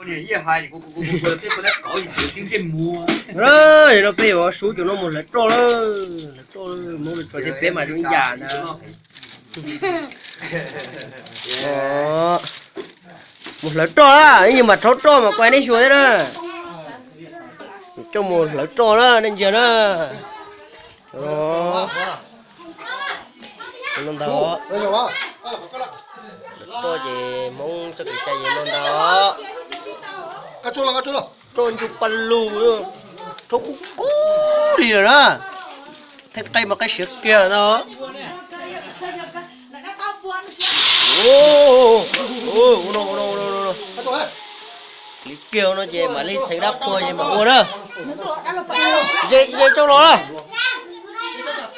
No peb yuav sub cov no mus hlawv roj lawm, hlawv roj Hmoob tso thiab peb mas zoo ib yam ntag. Mus hlawv roj na, ib yam mas rhaub roj mas kuv hais nej xyuas thiab na. Coj mus hlawv roj na nej ntsia na. Hlawv roj ces Hmoob txoj kev cai no ntag. Roj ncug pa lug, rhaub kub kub li lawm na. Theej qe mas qe siav kiag ntag. Li kiag no ces mam li txheev dab qhuas ces mam ua na. Ze tsau los na,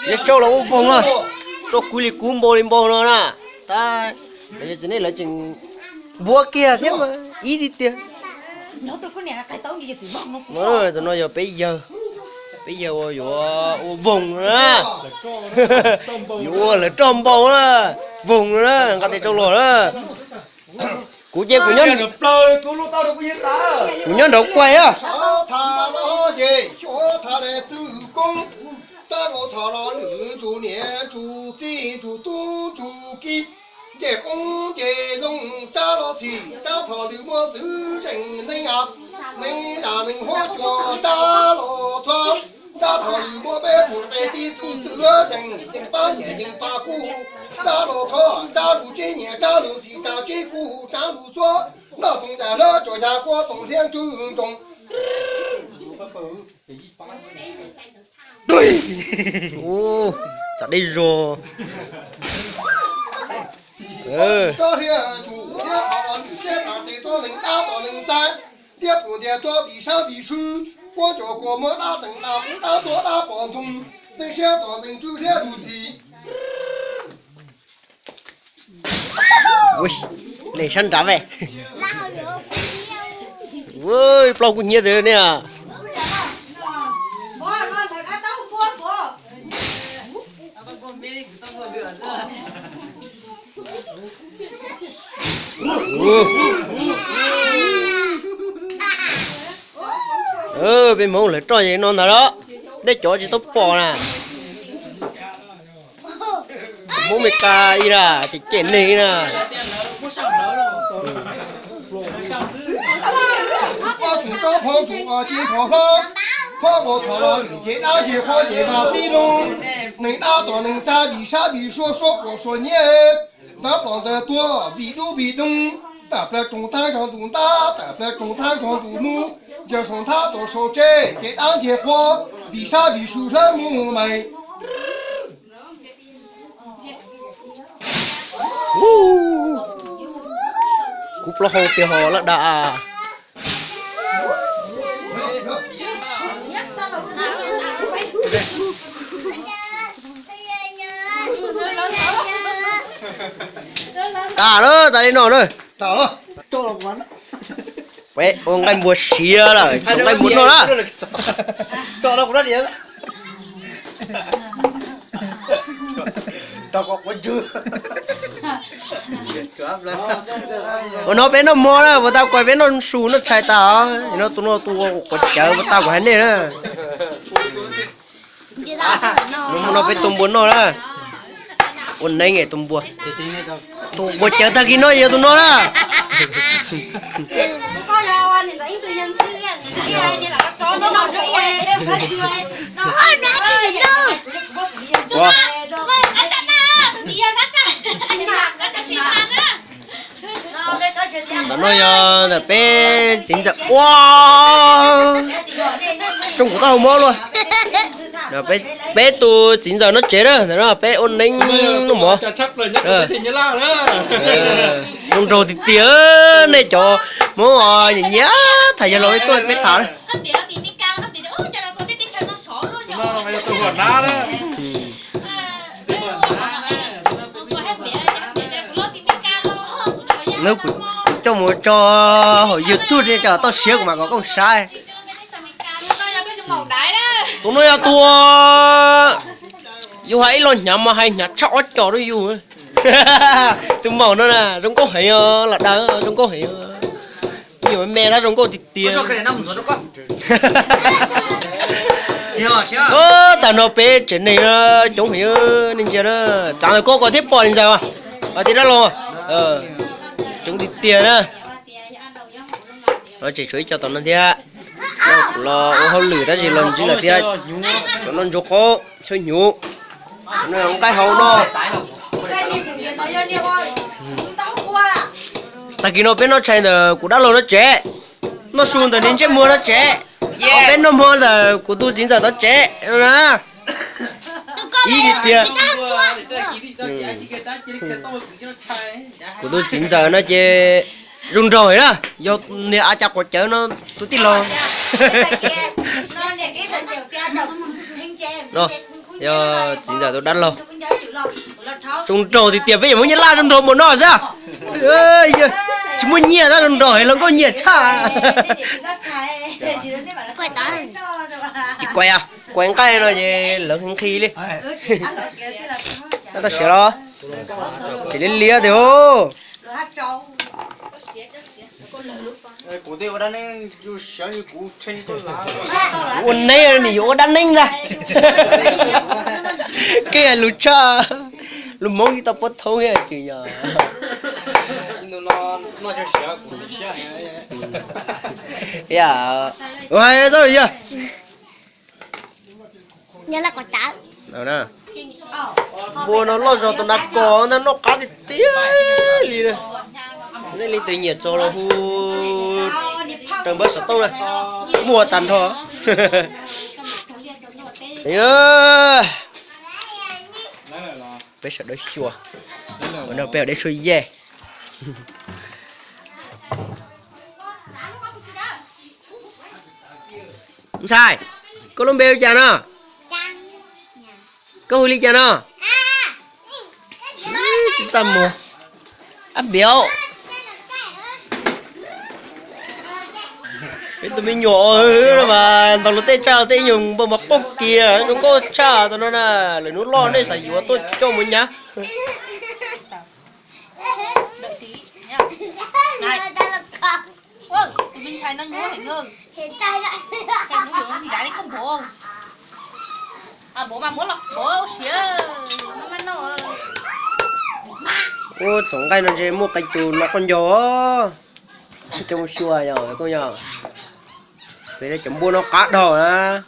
ze tsau los ua voog na, roj kub li kub npau li npau no na. Tab sis nej lawv tseem npuab kiag thiab mas ib tib tiag. Tus no yog peb yawg, peb yawg uas yuav ua voog na, yuav ua hlawv roj npau na, voog na, nqa tes tsau los na. Kuv ces kuv nyob, kuv nyob nraud kuaj os. Nce qoob nce loo, tsab los txhim, tsab thom lwm muab txwv zeem neeg a, neeg a neeg huab cua, tsab los txhob, tsab thom lwm muab peb tug qe tib tug txwv zeem yeej pab nyiam yeej pab kub, tsab los txhob, tsab lus tsis nyiam, tsab lus txhim, tsab tsis kub, tsab lus txhuab, noj toog cas hlab tsuas, yas kuab toog hliab ntswg nroos. Txav dej zog. Rab hliab tsum hliab qhov los lwm siab tas ces tuab neeg dab tom neeg txaib, tiab pum ntiag tuab vim sab vim sw, kuab cov kua muab dab teem dab qub dab tuab dab pom ntxoog, tej siab tom teem tswj hliab lus txim. Ua, nej sab nrad ve. Ua, plaub kub hnyiab tawm ne. Peb Hmoob lawv roj ces no ntag los, nej cov tsis tau pom na. Hmoob Mes Kas ib na, ces cem neeg ib na. Ob tug koob phob ntsuj os ci thov hlob, phob ua thov los lwm ces dab yeg qhuab ces mas tib lub, neeg dab tom neeg txaib vim sab vim sua suab quas suav nyiab, ntawv pom ntawv tuag vim dub vim doo, tawm plaws roos tag nrho ntus ntab, tawm plaws roos tag nrho ntus hnub, ntsia saum nthab tom saum tsev ces dab yeg qhuab vim sab vim sua hlab mus mees. Kuv plaub hau tiag ho laj da. Tas lawm, tas li no na. Peb ua nqaij npua siav lawm, nqaij npua noj na. Ua no peb noj mov na, puas tau kuv peb noj su noj tshais tas. No tus no tus quav cawv puas tau kuv hais nej na. No peb tua npua noj na. Ua neeb tus npua, tus quav cawv tag kis no yog tus no na. Ntawm no yog ntawm peb txiv ntxawm ua, tsoo kuv taub hau mob luaj. Peb tus txiv ntxawm noj tsev na, ntawm no peb ua neeb noj mov. Zoo nraug tiag tiag, nej cov Hmoob nyiam nyiam tham yawg laus tuaj peb tham na. Hnub kuv coj mus tso hauv YouTube ne, tsam toj siab kuv mam kom koj saib. Tus no yog tus yus hais ib lo hnyav mas hais hnyav tshaj ob co rau yus. Tus maum no na zoo nkauj heev os, lam daws zoo nkauj heev os. Me me lab zoo nkauj tiag tiag. Tag no peb tsev neeg coob heev, nej ntsia na, txav ntawm koj ko thiab pom li ntawd mas, tias dab laug coob tiag tiag na. Tseem tshuav ib co tom no thiab, los ua hauj lwm tab sis los ntsib lawm thiab. Cov no ntsuag qaub xyab hnyuv, nqaij hauv no. Tag kis no peb noj tshais ntawm kuv dab laug no tsev, noj su ntawm niag ntsej muag no tsev, peb noj hmo ntawm kuv tus txiv ntxawm tod tsev na. Ib tiag, kuv tus txiv ntxawm no ces zoo nraug heev na, yog niag a cas quav cawv no tus tij laug. Yog txiv ntxawm tus dab laug. Zoo nraug tiag tias peb yuav muab nyiaj laj zoo nraug mus noj xwb. Tsis muaj nyiaj tab zoo nraug heev, hluas nkauj nyiam tshaj. Tsis kuav, kuav nqaij no ces lawv nqhis li. Tab tom siav los? Tsis liab liab tiag. Ua neeb nim yuav ua dab neeb ntag. Kej lus tshaj, lus Hmoob tsis tau puab thoob thiab tsis yog. Ua hais txhob yog. Npua no loj zog tus nav kos ntag, noj qab tiag tiag li. Nej leej twg nyiam txog los hu rau npawb xov tooj na, muaj tag nrho. Peb sawv daws xyuas, ua no peb dej tshuaj yej. Ntxhais, koj lub npe hu cas no? Koj hu li cas no? Tsis txaj muag. Ab npiav. Peb tus me nyuam mas ntaus luag tej tsaj luag tej nyuag npau mas qaug kiag zoo nkauj tshaj tau no na. Lwm hnub loj nej xav yuav tuaj coj mus nyab. Ua txhoov nqaij no ntshe muaj qee tus no qoj ncaug. Coj mus xyuas yog koj yog. Peb cov npua no qab dhau na.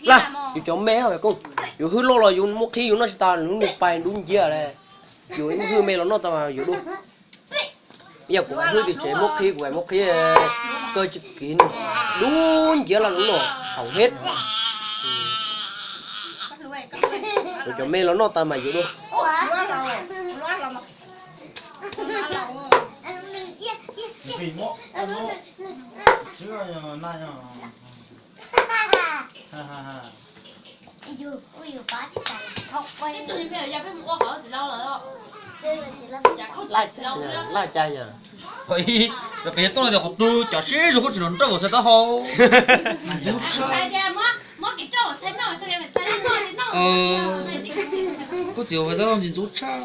Laj, yus cov me koj, yus hwj loj los yus muab qhib yus noj tsis tas, lub nws pais dub nciab li. Yus muab hwj me los noj tau yuav dua. Yog kuv hwj tim tsev muab qhib, kuv muab qhib kawg tsis kiv, dub nciab los lub no haum hib. Kuv cov me los noj tas mas yuav dua. Laj cas yog, peb tuaj no tias qhov twg cov sib zoo kuj tsis nrog nrauj xav taub hau. Ntxub tshaj. Kuj txiv ua xav taub hau ntxim ntxub tshaj.